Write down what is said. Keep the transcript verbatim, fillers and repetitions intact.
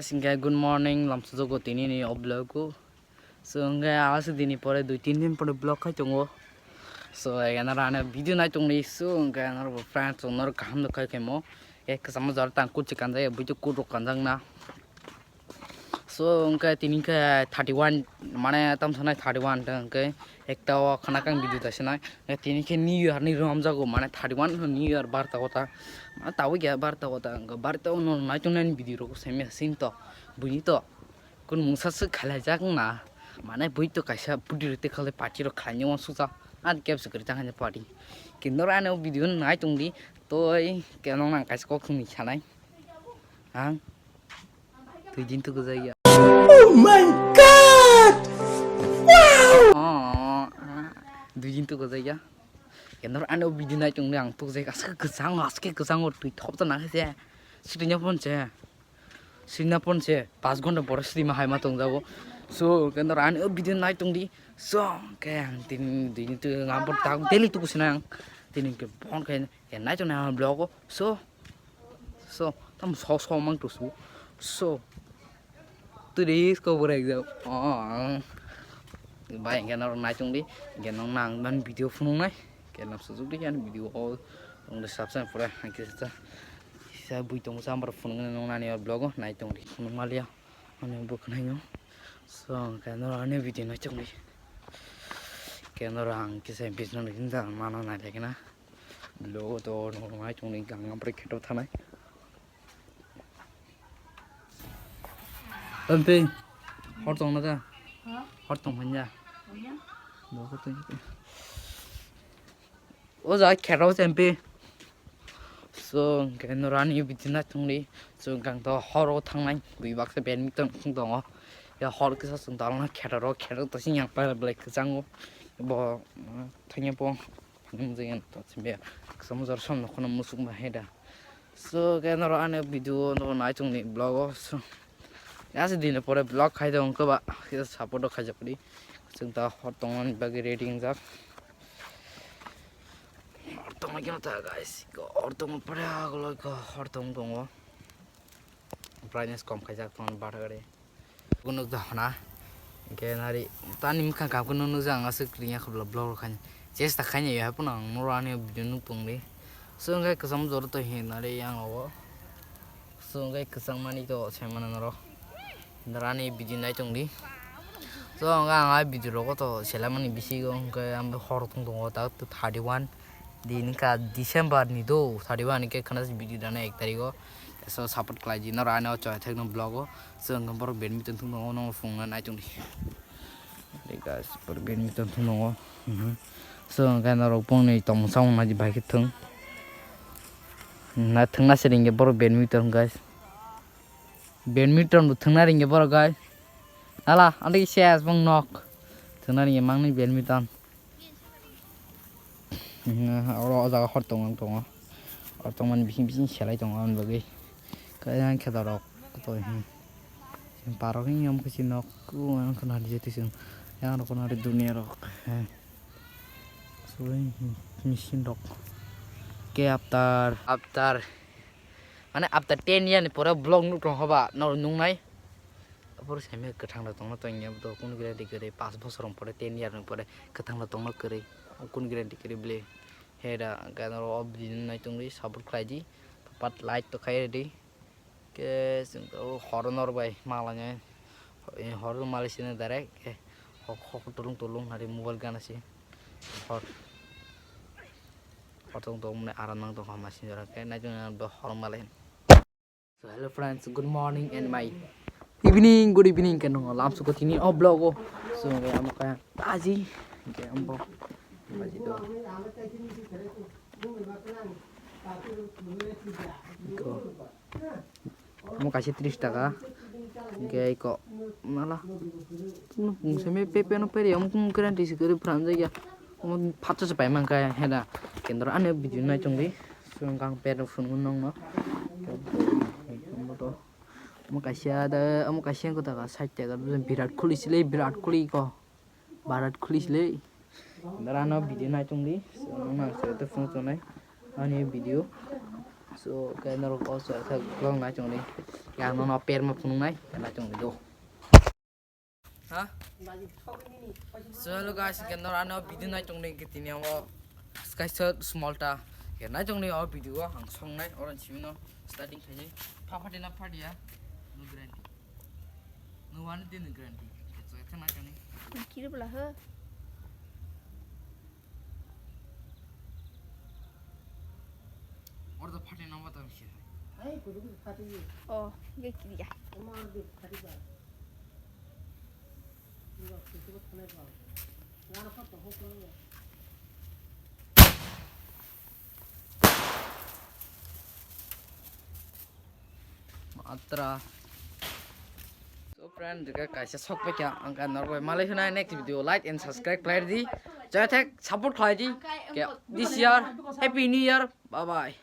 Hingke good morning, lamsujugo tini ni o vlog o. So, hingke aswk dini pore dui tin din pore vlog khai tongo. So, ega naro ano video nai tongdi. So, hingke naro friends, naro kaham no khai khaimo. Ke kasamo jora tang kut se kanjak, bui to kut rok kanjak na. So, hingke tini hingke thirty one, mane tam sanai thirty one ta hingke ekta o khana kang video ta sinai. Hingke tini hingke New Year ni romjago, mane thirty one New Year barta kota. Mane tawi ya barta kota, hingke barta o no nai tongnai video rok se me sing to, bui to. Kun mungsa swk khlaijak na, mane bui to kaisa budi rite khalai party rok khlainai uansukjak, ani kebsa kwrwi tang hwnwi party. Kintu oro ani o video no nai tongdi, toi ke nong nang kaisa kok thumwi sanai. Ang twi din tuku jaiya. Oh my God! Wow! Oh, dui din tuku jaiya. Kintu oro ani o video nai tongdi ang tuku jaiya, aske kwchang, aske kwchang o twi thop ta nang se. Sitwino phone se. Sina phone se pas ghonta boro sima hai ma tong jago. So, ke noro ani o video nai tong di. So, ke ang tin din tu ngam por ta daily tu kusina ang. Tin ke phone ke ke nai tong na vlog o. So, so, tam so so mang tu su. So, tu ris ko bore ek jao. Oh, ang. Bai ke noro nai tong di. Ke nong nang man video phunung nai. Ke nam sujuk di kan video o. Nong de subscribe pura ke sa. Sa bui tong sa ambar phunung nong nani o vlog o nai tong di. Phunung malia. Ani bo khnaino. So, ke noro ani video nai tong di. Ke noro ang kisa business ni hinda mano nai lekna. Vlog o to nong nai tong di gang ambar kheto thanai. Tampi, hor tong na da? Ha? Hor tong hanya. Hanya? Dogo tong. O ja khero champi. So, hingke norani bidina tongdi. So, hingke ang to horo thangnai. Bui baksa badminton khung tongo. Ya hor kisa sung dalna kheraro, kheraro to sing yang pala belai kwchango. Bo, mm, thangya bo. Nung jeng to champi. Kisa mujar som no kono musuk ma heda. So, ke noro ani video no nai tongni vlog o. So, ya se din pore vlog khai dong ko ba. Kisa support o khaijak di. Chwng ta hor tongmani bagwi ready wngjak. Hor tongma khe ta guys, hor tongma pore agolo hor tong tongo. Brightness kom khaijak tong bar gari. Gunuk da hona. Hingke nari tani mkha kap kuno nujak ang aswk ringya khobla vlog rok khaini. Chesta khaini ya hapono ang noro ani video nuk tongdi. So hingke kwcham jora to hin nari yang rogo. So hingke kwchang mani to sai mano norok. Norani video nai tongdi. So hingke ang a video rogo to selamani bisingo hingke ang hor tong tongo ta thirty one din ka December ni do thirty one hingke khana video dana ek tarikh o. So support khlai di norok ani o choi thek no vlog o. So hingke borok badminton thung tongo no phung nai tongdi. Hey guys, borok badminton thung tongo. Mhm. So hingke norok bongni tong samung nai di bai khe thung. Na thwngna se ringya borok badminton guys. Badminton bo thwngna ringya borok guys. Nala andi ses bong nok. Thwngna ringya mangni badminton. Mhm, oro o jaga hor tong tongo. Hor tongmani bising bising selai tongo aboni bagwi. Kaya khe dorok to hin. Parok hin yom khe nok ku ang khna di jeti sung. Yang rok na ri dunia rok. He. Sui machine rok. Ke after, after, mane after ten year ni pore vlog nuk rong hoba noro nungnai. Aboro saimaya kwthang rok tongna tongya bo kunu guarantee kwrwi, paanch bosor rok pore, ten year ni pore kwthang rok tongna kwrwi, kunu guarantee kwrwi bwle. He da hwnkhe norok o video no nai tongdi, support khlai di, pat like to khai rwdi. Khe chwng tabuk horo nor bai ma lainai, horo malai sini direct khe hok hok tulung tulung nari mobile gana se hor hor tong tong mani aram nang tong kha machine jora khe nai tong bo hor malai. So hello friends, good morning and my evening, good evening khe nung lamsuko tini o vlog o. So hwnkhe amo kaya taji hwnkhe ambo baji do. Iko. Amo kaisa tris taka. Hwnkhe iko mala. Kung seme pepe no peri amo kung keren tisi kori pran jaya. Omo phatsa se paimang kaya heda. Kendro ane video nai tongdi. Sung kang per phone nong no. Omo kaisa da, omo kaisa ko taka side taka Virat Kohli sile, Virat Kohli ko. Virat Kohli sile. Kendro ano video nai tongdi. Sung nang se te phone tonai. Ani video. So, khe norok o so khe vlog nai chongni. Yang nono perma phunung nai, nai chongni do. Ha? So, hello guys, khe norok ano video nai chongni khe tini amo Sky Shot small ta. Khe nai chongni o video o ang song nai, oran chimino starting khaini. Pha pha dina pha dia. No guarantee. No one din guarantee. Khe so khe nai chongni. Kiri bela he. Order phatai nang ba tang si. Hai, kudu kudu phatai. Oh, ye kiri ya. Ama order phatai ba. Ni ba kudu kudu phatai ba. Ngana phatai ho ko. Matra. So friend, jika kaisa sok pekya angka norbai malai hwnai, next video like and subscribe khlai di. Jai thek support khlai di. Khe this year, happy new year. Bye bye.